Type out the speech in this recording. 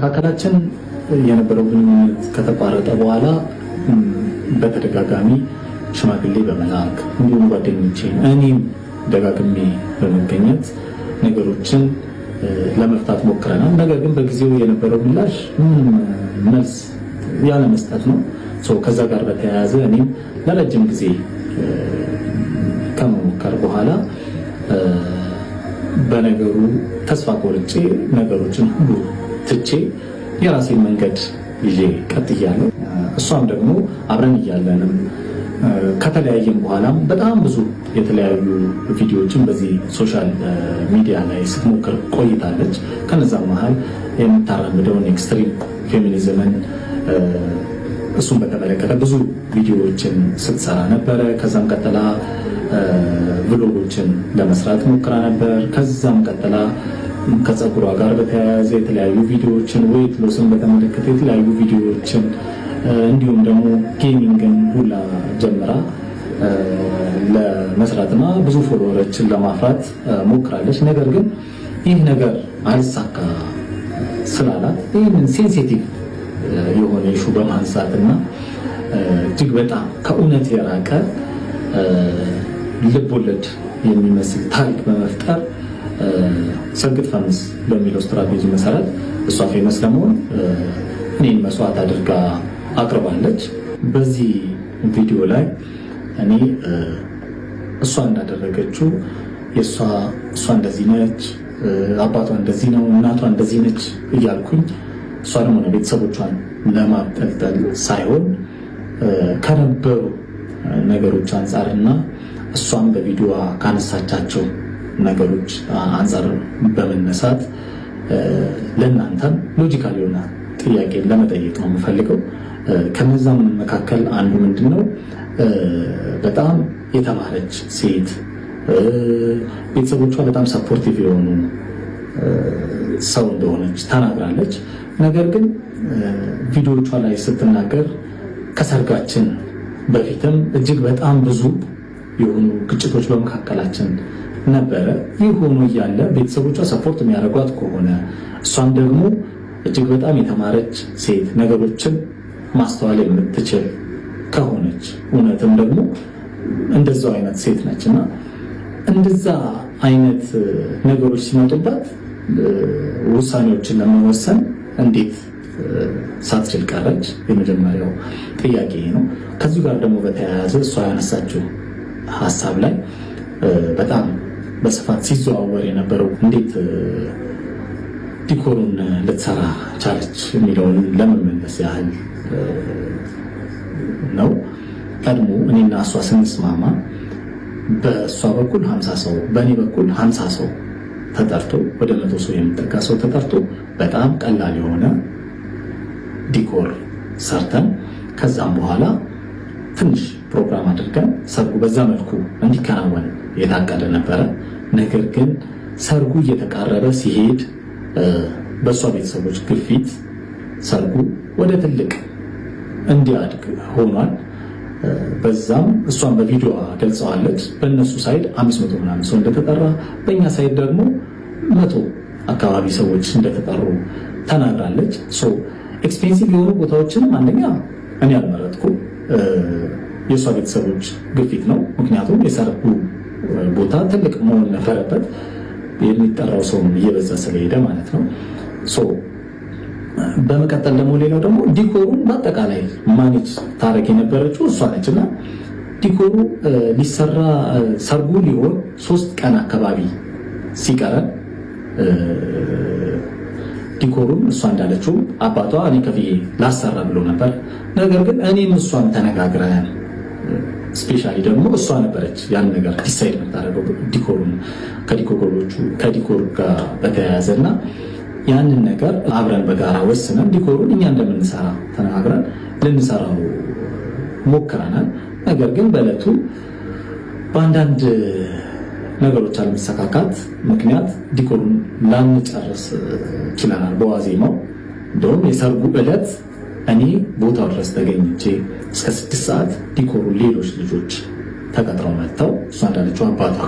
መካከላችን የነበረው ግንኙነት ከተቋረጠ በኋላ በተደጋጋሚ ሽማግሌ በመላክ እንዲሁም ጓደኞቼን እኔም ደጋግሜ በመገኘት ነገሮችን ለመፍታት ሞክረናል። ነገር ግን በጊዜው የነበረው ምላሽ ምንም መልስ ያለመስጠት ነው። ከዛ ጋር በተያያዘ እኔም ለረጅም ጊዜ ከመሞከር በኋላ በነገሩ ተስፋ ቆርጬ ነገሮችን ሁሉ ትቼ የራሴን መንገድ ይዤ ቀጥያለሁ። እሷም ደግሞ አብረን እያለንም ከተለያየም በኋላም በጣም ብዙ የተለያዩ ቪዲዮዎችን በዚህ social media ላይ ስትሞክር ቆይታለች። ከነዛ መሀል የምታራምደውን extreme feminism ን እሱን በተመለከተ ብዙ ቪዲዮዎችን ስትሰራ ነበረ። ከዛም ቀጥላ vlog ኦችን ለመስራት ሞክራ ነበር። ከዛም ቀጥላ ከፀጉሯ ጋር በተያያዘ የተለያዩ ቪዲዮዎችን፣ weight loss ን በተመለከተ የተለያዩ ቪዲዮዎችን እንዲሁም ደግሞ gaming ን ሁላ ጀምራ ለመስራትና ብዙ follower ኦችን ለማፍራት ሞክራለች። ነገር ግን ይህ ነገር አልሳካ ስላላት ይህንን sensitive የሆነ issue በማንሳት እና እጅግ በጣም ከእውነት የራቀ ልቦለድ የሚመስል ታሪክ በመፍጠር ሰግጥ ፈምስ በሚለው ስትራቴጂ መሰረት እሷ famous ለመሆን እኔን መስዋዕት አድርጋ አቅርባለች። በዚህ ቪዲዮ ላይ እኔ እሷ እንዳደረገችው እሷ እንደዚህ ነች፣ አባቷ እንደዚህ ነው፣ እናቷ እንደዚህ ነች እያልኩኝ እሷንም ሆነ ቤተሰቦቿን ለማብጠልጠል ሳይሆን ከነበሩ ነገሮች አንጻርና እሷም በቪዲዮዋ ካነሳቻቸው ነገሮች አንጻር በመነሳት ለእናንተም logical የሆነ ጥያቄ ለመጠየቅ ነው የምፈልገው። ከነዛም መካከል አንዱ ምንድን ነው፣ በጣም የተማረች ሴት፣ ቤተሰቦቿ በጣም supportive የሆኑ ሰው እንደሆነች ተናግራለች። ነገር ግን ቪዲዮቿ ላይ ስትናገር ከሰርጋችን በፊትም እጅግ በጣም ብዙ የሆኑ ግጭቶች በመካከላችን ነበረ። ይህ ሆኖ እያለ ቤተሰቦቿ support የሚያደርጓት ከሆነ፣ እሷም ደግሞ እጅግ በጣም የተማረች ሴት፣ ነገሮችን ማስተዋል የምትችል ከሆነች፣ እውነትም ደግሞ እንደዛው አይነት ሴት ነች እና እንደዛ አይነት ነገሮች ሲመጡባት ውሳኔዎችን ለመወሰን እንዴት ሳትችል ቀረች? የመጀመሪያው ጥያቄ ነው። ከዚሁ ጋር ደግሞ በተያያዘ እሷ ያነሳችው ሀሳብ ላይ በጣም በስፋት ሲዘዋወር የነበረው እንዴት decor ኡን ልትሰራ ቻለች የሚለውን ለመመለስ ያህል ነው። ቀድሞ እኔና እሷ ስንስማማ በእሷ በኩል 50 ሰው፣ በእኔ በኩል 50 ሰው ተጠርቶ፣ ወደ 100 ሰው የሚጠጋ ሰው ተጠርቶ በጣም ቀላል የሆነ decor ሰርተን ከዛም በኋላ ትንሽ ፕሮግራም አድርገን ሰርጉ በዛ መልኩ እንዲከናወን የታቀደ ነበረ። ነገር ግን ሰርጉ እየተቃረበ ሲሄድ በእሷ ቤተሰቦች ግፊት ሰርጉ ወደ ትልቅ እንዲያድግ ሆኗል። በዛም እሷን በቪዲዮ ገልጸዋለች። በእነሱ side 500 ምናምን ሰው እንደተጠራ፣ በእኛ side ደግሞ 100 አካባቢ ሰዎች እንደተጠሩ ተናግራለች። Expensive የሆኑ ቦታዎችንም አንደኛ እኔ አልመረጥኩም፣ የእሷ ቤተሰቦች ግፊት ነው። ምክንያቱም የሰርጉ ቦታ ትልቅ መሆን ነበረበት፣ የሚጠራው ሰውም እየበዛ ስለሄደ ማለት ነው። በመቀጠል ደግሞ ሌላው ደግሞ decor ኡን በአጠቃላይ manage ታደርግ የነበረችው እሷ ነች እና decor ኡ ሊሰራ ሰርጉ ሊሆን 3 ቀን አካባቢ ሲቀረን decor ኡን እሷ እንዳለችው አባቷ እኔ ከፍዬ ላሰራ ብሎ ነበር። ነገር ግን እኔም እሷም ተነጋግረን፣ specially ደግሞ እሷ ነበረች ያን ነገር decide የምታደርገው decor ኡን ከ decor ኦቹ ከ decor ጋር በተያያዘ እና ያንን ነገር አብረን በጋራ ወስነን decor ኡን እኛ እንደምንሰራ ተነጋግረን ልንሰራው ሞክረናል። ነገር ግን በዕለቱ በአንዳንድ ነገሮች አለመሳካት ምክንያት decor ኡን ላንጨርስ ችለናል። በዋዜማው እንደውም የሰርጉ ዕለት እኔ ቦታው ድረስ ተገኝቼ እስከ 6 ሰዓት decor ኡን ሌሎች ልጆች ተቀጥረው መጥተው እሷ እንዳለችው አባቷ